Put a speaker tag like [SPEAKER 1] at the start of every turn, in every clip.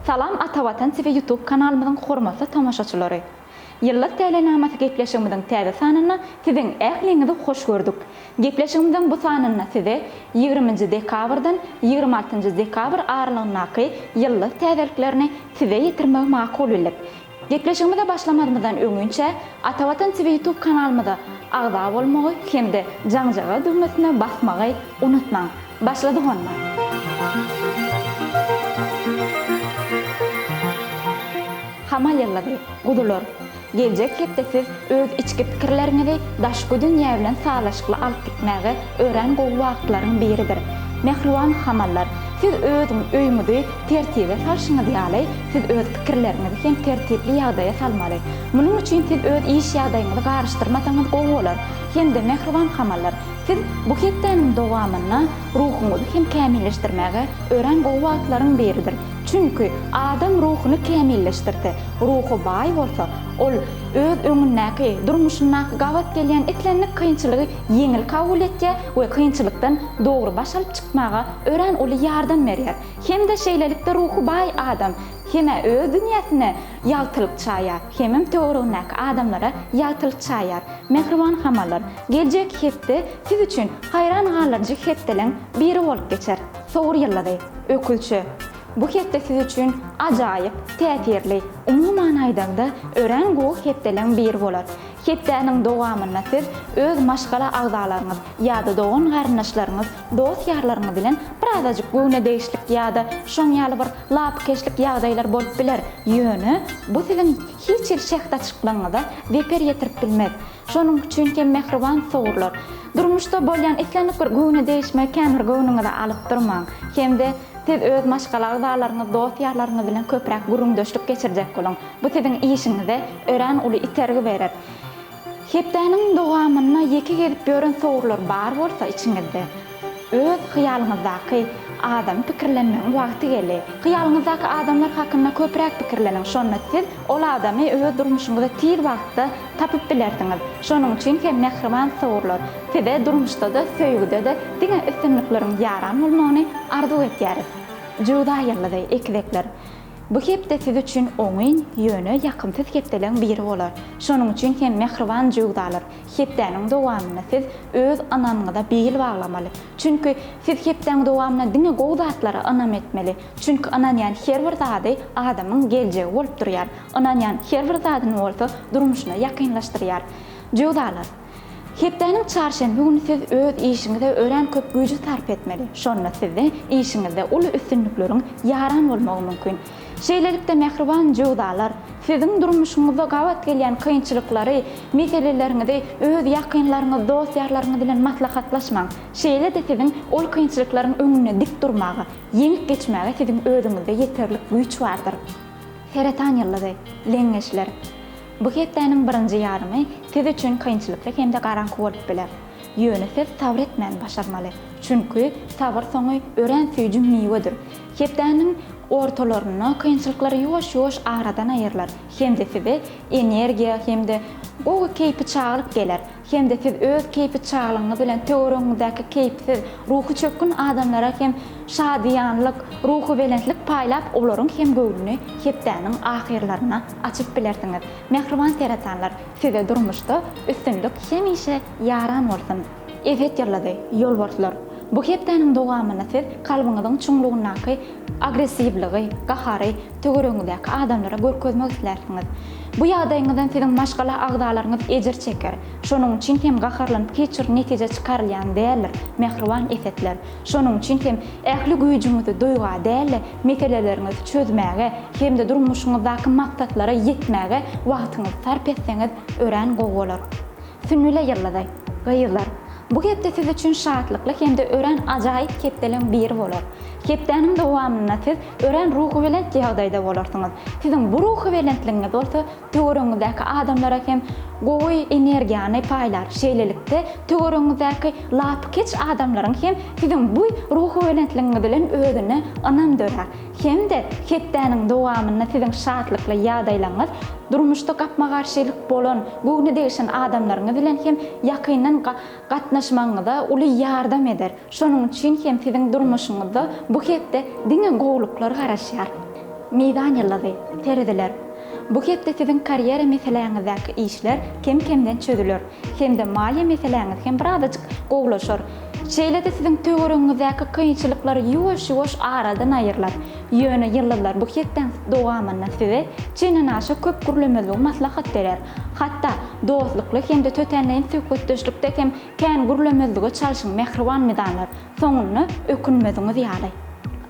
[SPEAKER 1] Salam Atavatan TV YouTube kanalymyzyň hormatly tomaşaçylary! Ýyldyz tälenamasy gepleşigimiziň täze sanynda siziň ähliňizi hoş gördük. Gepleşigimiziň bu sanynda size ýigriminji dekabrdan ýigrimi altynjy dekabr aralygyndaky ýyldyz täzeliklerini size ýetirmegi makul bildik. Gepleşigimize başlamazymyzdan öňinçä Atavatan TV YouTube kanalymyza agza bolmagy hem-de jaňjagaz düwmesine basmagy unutmaň. Başladyk onda. Hamal ýyldyzy, guzular! Geljek hepde siz öz içki pikirleriňizi daşky dünýä bilen sazlaşykly alyp gitmäge örän gowy wagtlaryň biridir. Mähriban hamallar, siz öz öýüňizi tertibe salşyňyz ýaly, siz öz pikirleriňizi hem tertipli ýagdaýa salmaly. Munuň üçin siz öz iş ýagdaýyňyzy garyşdyrmasaňyz gowy bolar. Hem-de mähriban hamallar, siz bu hepdäniň dowamynda ruhuňyzy hem kämilleşdirmäge örän gowy wagtlaryň biridir. Çünki adam ruhuny kämilleşdirse, ruhy baý bolsa, ol öz öňündäki, durmuşyndaky gabat gelýän islendik kynçylygy ýeňil kabul etýär we kynçylykdan dogry baş alyp çykmaga örän uly ýardam berýär. Hem-de şeýlelikde ruhy baý adam hem-ä öz dünýäsine ýagtylyk çaýýar, hemem töweregindäki adamlara ýagtylyk çaýýar. Mähriban hamallar, geljek hepde siz üçin haýran galdyryjy hepdeleň biri bolup geçer. Sowur ýyldyzy, öküzçe. Bu hepde siz üçin ajaýyp, täsirli, umuman aýdaňda, örän gowy hepdeleň biri bolar. Hepdäniň dowamynda siz öz maşgala agzalaryňyz ýa-da dogan-garyndaşlaryňyz, dost-ýarlaryňyz bilen birazajyk göwnedegişlik ýa-da şoň ýaly bir lapykeçlik ýagdaýlar bolup biler, ýöne bu siziň hiç hili şähdaçyklygyňyza zeper ýetirip bilmez. Şonuň üçin hem mähriban sowurlar, durmuşda bolýan islendik bir göwnedegişmegi kän bir göwnüňize alyp durmaň hem-de siz öz maşgala agzalaryňyz, dost-ýarlaryňyz bilen köpräk gürrüňdeşlik geçirjek boluň. Bu siziň işiňize örän uly itergi berer. Hepdäniň dowamynda ýeke gezip ýören sowurlar bar bolsa içiňizde, öz hyýalyňyzdaky adamy pikirlenmegiň wagty geldi. Hyýalyňyzdaky adamlar hakynda köpräk pikirleniň, şonda siz ol adamy öz durmuşyňyzda tiz wagtda tapyp bilersiňiz. Şonuň üçin hem mähriban sowurlar, size durmuşda-da, söýgüde-de diňe üstünlikleriň ýaran bolmagyny arzuw etýäris. Jöwza ýyldyzy, ekizekler. Bu hepde siz üçin oňyn, ýöne ýakymsyz hepdeleň biri bolar. Şonuň üçin hem mähriban jöwzalar, hepdäniň dowamynda siz öz ynamyňyza bil baglamaly. Çünki siz hepdäň dowamynda diňe gowy zatlara ynam etmeli. Çünki ynanýan her bir zady adamyň geljegi bolup durýar. Ynanýan her bir zadyny bolsa durmuşyna ýakynlaşdyrýar. Jöwzalar. Hepdäniň çarşenbe güni siz öz işiňize örän köp güýji sarp etmeli. Şonda sizde işiňizde uly üstünlikleriň ýaran bolmagy mümkin. Şeýlelikde mähriban jöwzalar, siziň durmuşyňyzda gabat gelýän kynçylyklary, meseleleriňizi öz ýakynlaryňyz, dost-ýarlaryňyz bilen maslahatlaşmaň. Şeýle-de siziň ol kynçylyklaryň öňünde dik durmaga, ýeňip geçmäge siziň özüňizde ýeterlik güýç bardyr. Seretan ýyldyzy, leňňeçler. Bu hepdäniň birinji ýarymy siz üçin kynçylykly hem-de garaňky bolup biler. Ýöne siz sabyr etmäni başarmaly. Çünki sabyr soňy örän süýji miwedir. Hepdäniň ortalarynda kynçylyklar ýuwaş-ýuwaş aradan aýrylar hem-de size energiýa hem-de gowy keýpi çaglyk geler. Hem-de siz öz keýpi çaglygyňyz bilen töweregiňizdäki keýpsiz, ruhy çökgün adamlara hem şadyýanlyk, ruhubelentlik paýlap, olaryň hem göwnüni hepdäniň ahyrlaryna açyp bilersiňiz. Mähriban seretanlar, size durmuşda üstünlik hemişe ýaran bolsun! Eset ýyldyzy, ýolbarslar! Bu hepdäniň dowamynda siz kalbyňyzyň çuňlugyndaky agressiwligi, gahary töweregiňizdäki adamlara görkezmek islärsiňiz. Bu ýagdaýyňyzdan siziň maşgala agzalaryňyz ejir çeker. Şonuň üçin hem gaharlanyp hiç bir netije çykarylýan däldir, mähriban esetler. Şonuň üçin hem ähli güýjüňizi duýga däl-de, meseleleriňizi çözmäge hem-de durmuşyňyzdaky maksatlara ýetmäge wagtyňyzy sarp etseňiz örän gowy bolar. Sünbüle ýyldyzy, gyzlar! Bu hepde siz üçin şatlykly hem-de örän ajaýyp hepdeleň biri bolar. Hepdäniň dowamynda siz örän ruhubelent ýagdaýda bolarsyňyz. Siziň bu ruhubelentligiňiz bolsa töweregiňizdäki adamlara hem gowy energiýany paýlar. Şeýlelikde, töweregiňizdäki lapykeç adamlaryň hem siziň bu ruhubelentligiňiz bilen özüne ynam dörär. Hem-de hepdäniň dowamynda siziň şatlykly ýagdaýlaryňyz durmuşda gapma-garşylyk bolan, göwni degişen adamlaryňyz bilen hem ýakyndan gatnaşmagyňyza uly ýardam eder. Şonuň üçin hem siziň durmuşyňyzda bu hepde diňe gowulyklar garaşýar. Mizan ýyldyzy, Tereziler. Bu hepde siziň karýera meseläňizdäki işler kem-kemden çözüler hem-de maliýe meseläňiz hem birazajyk gowulaşar. Şeýle-de siziň töweregiňizdäki kynçylyklar ýuwaş-ýuwaş aradan aýrylar. Ýöne ýyldyzlar bu hepdäň dowamynda size çendenaşa köp gürlemezligi maslahat berer. Hatda dostlukly hem-de tötänleýin söhbetdeşlikde hem kän gürlemezlige çalşyň mähriban mizanlar, soňunda ökünmeziňiz ýaly.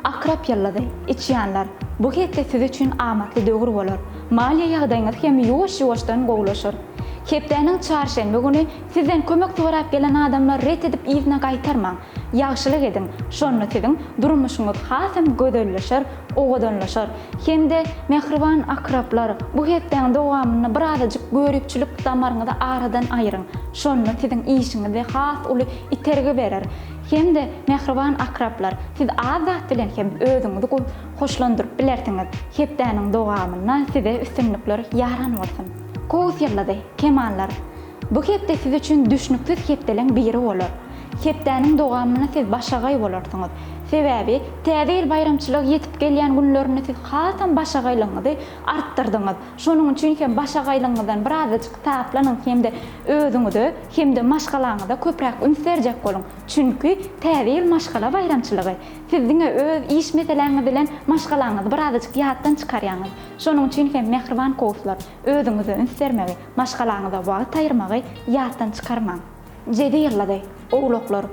[SPEAKER 1] Akrap ýyldyzy, içýanlar, bu hepde siz üçin amatly döwür bolar. Maliýe ýagdaýyňyz hem ýuwaş-ýuwaşdan gowulaşar. Hepdäniň çarşenbe güni sizden kömek sorap gelen adamlary ret edip yzyna gaýtarmaň. Ýagşylyk ediň, şonda siziň durmuşyňyz hasam gözelleşer, owadanlaşar. Hem-de mähriban akraplar, bu hepdäň dowamynda birazajyk göripçilik damaryňyzy aradan aýryň. Şonda siziň işiňize has uly itergi berer. Hem-de mähriban akraplar, siz az zat bilen hem özüňizi hoşlandyryp bilersiňiz. Hepdäniň dowamynda size üstünlikler ýaran bolsun! Kowus ýyldyzy, kemanlar, bu hepde siz üçin düşnüksiz hepdeleň biri bolar. Hepdäniň dowamynda siz başagaý bolarsyňyz. Sebäbi Täze ýyl baýramçylygy ýetip gelýän günlerinde siz hasam başagaýlygyňyzy artdyrdyňyz. Şonuň üçin hem başagaýlygyňyzdan birazajyk saplanyň hem-de özüňize hem-de maşgalaňyza köpräk üns berjek boluň. Çünki Täze ýyl maşgala baýramçylygy. Siz diňe öz iş meseläňiz bilen maşgalaňyzy birazajyk ýatdan çykarýaňyz. Şonuň üçin hem mähriban kowuslar, özüňize üns bermegi, maşgalaňyza wagt aýyrmagy ýatdan çykarmaň. Jedi ýyldyzy, owlaklar,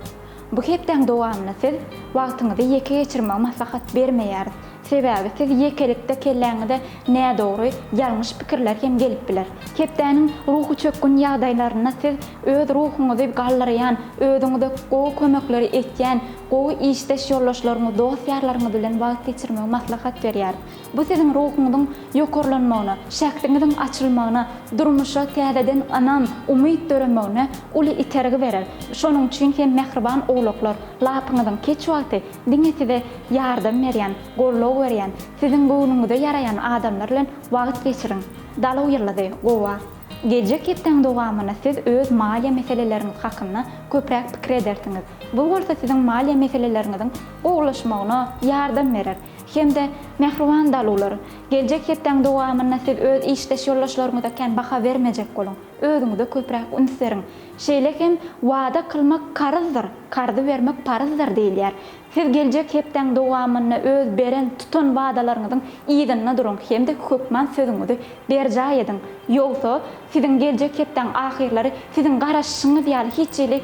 [SPEAKER 1] bu hepdäň dowamynda siz wagtyňyzy ýeke geçirmegi maslahat bermeýäris. Sebäbi siz ýekelikde kelläňize nädogry, ýalňyş pikirler hem gelip biler. Hepdäniň ruhuçökgün ýagdaýlarynda siz öz ruhuňyzy galdyrýan, özüňize gowy kömekleri etýän, gowy işdeş ýoldaşlaryňyz, dost-ýarlaryňyz bilen wagt geçirmegi maslahat berýäris. Bu siziň ruhuňyzyň ýokarlanmagyna, şähdiňiziň açylmagyna, durmuşa täzeden ynam, umyt döremegine uly itergi berer. Şonuň üçin hem mähriban owlaklar, lapyňyzyň keç wagty Diňe size ýardam berýän, goldaw berýän, siziň göwnüňize ýaraýan adamlar bilen wagt geçiriň. Daluw ýyldyzy, Gowa. Geljek hepdäň dowamynda siz öz maliýe meseleleriňiz hakynda köpräk pikir edersiňiz. Bu bolsa siziň maliýe meseleleriňiziň gowulaşmagyna ýardam berer. Hem-de, mähriban daluwlar, geljek hepdäň dowamynda siz öz işdeş ýoldaşlaryňyza kän baha bermejek boluň. Özüňize köpräk üns beriň. Şeýle hem Wada kylmak karzdyr, karzy bermek parzdyr diýilýär. Siz geljek hepdäň dowamynda öz beren, tutan wadalaryňyzyň yzynda duruň hem-de hökman sözüňizi berjaý ediň. Ýogsa, siziň geljek hepdäň ahyrlary siziň garaşyşyňyz ýaly hiç hili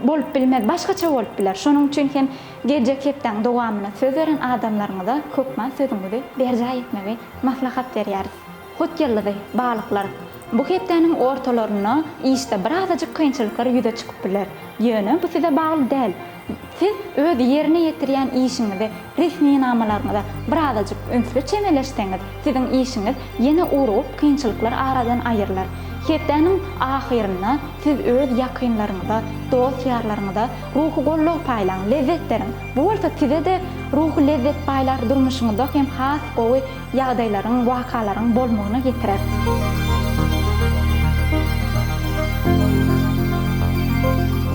[SPEAKER 1] bolup bilmez, başgaça bolup biler. Şonuň üçin hem geljek hepdäň dowamynda söz beren adamlaryňyza hökman sözüňizi berjaý etmegi maslahat berýäris. Hut ýyldyzy, balyklar. Bu hepdäniň ortalarynda işde birazajyk kynçylyklar ýüze çykyp biler. Ýöne bu size bagly däl. Siz öz ýerine ýetirýän işiňize, resminamalaryňyza birazajyk ünsli çemeleşseňiz, siziň işiňiz ýene ugrugyp kynçylyklar aradan aýrylar. Hepdäniň ahyrynda siz öz ýakynlaryňyza, dost-ýarlaryňyza ruhy goldaw paýlaň, lezzet beriň. Bu bolsa size-de ruhy lezzet paýlar, durmuşyňyzda hem has gowy ýagdaýlaryň, wakalaryň bolmagyna getirer.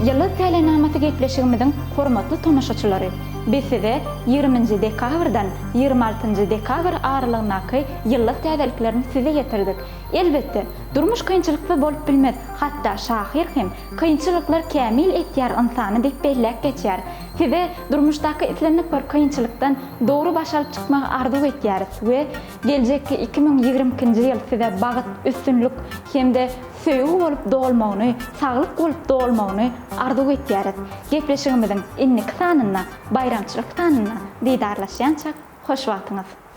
[SPEAKER 1] Ýyldyz tälenamasy gepleşigimiziň hormatly tomaşaçylary! Biz size ýigriminji dekabrdan ýigrimi altynjy dekabr aralygyndaky ýyldyz täzeliklerini size ýetirdik. Elbetde, durmuş kynçylyksyz bolup bilmez, hatda şahyr hem Kynçylyklar kämil etýär ynsany diýip belläp geçýär. Size durmuşdaky islendik bir kynçylykdan dogry baş alyp çykmagy arzuw etýäris we geljekki 2022-nji ýyl size bagt, üstünlik hem-de söýgi bolup dolmagyny, saglyk bolup dolmagyny arzuw etýäris. Gepleşigimiziň indiki sanynda, baýramçylyk sanynda didarlaşýançak, hoş wagtyňyz!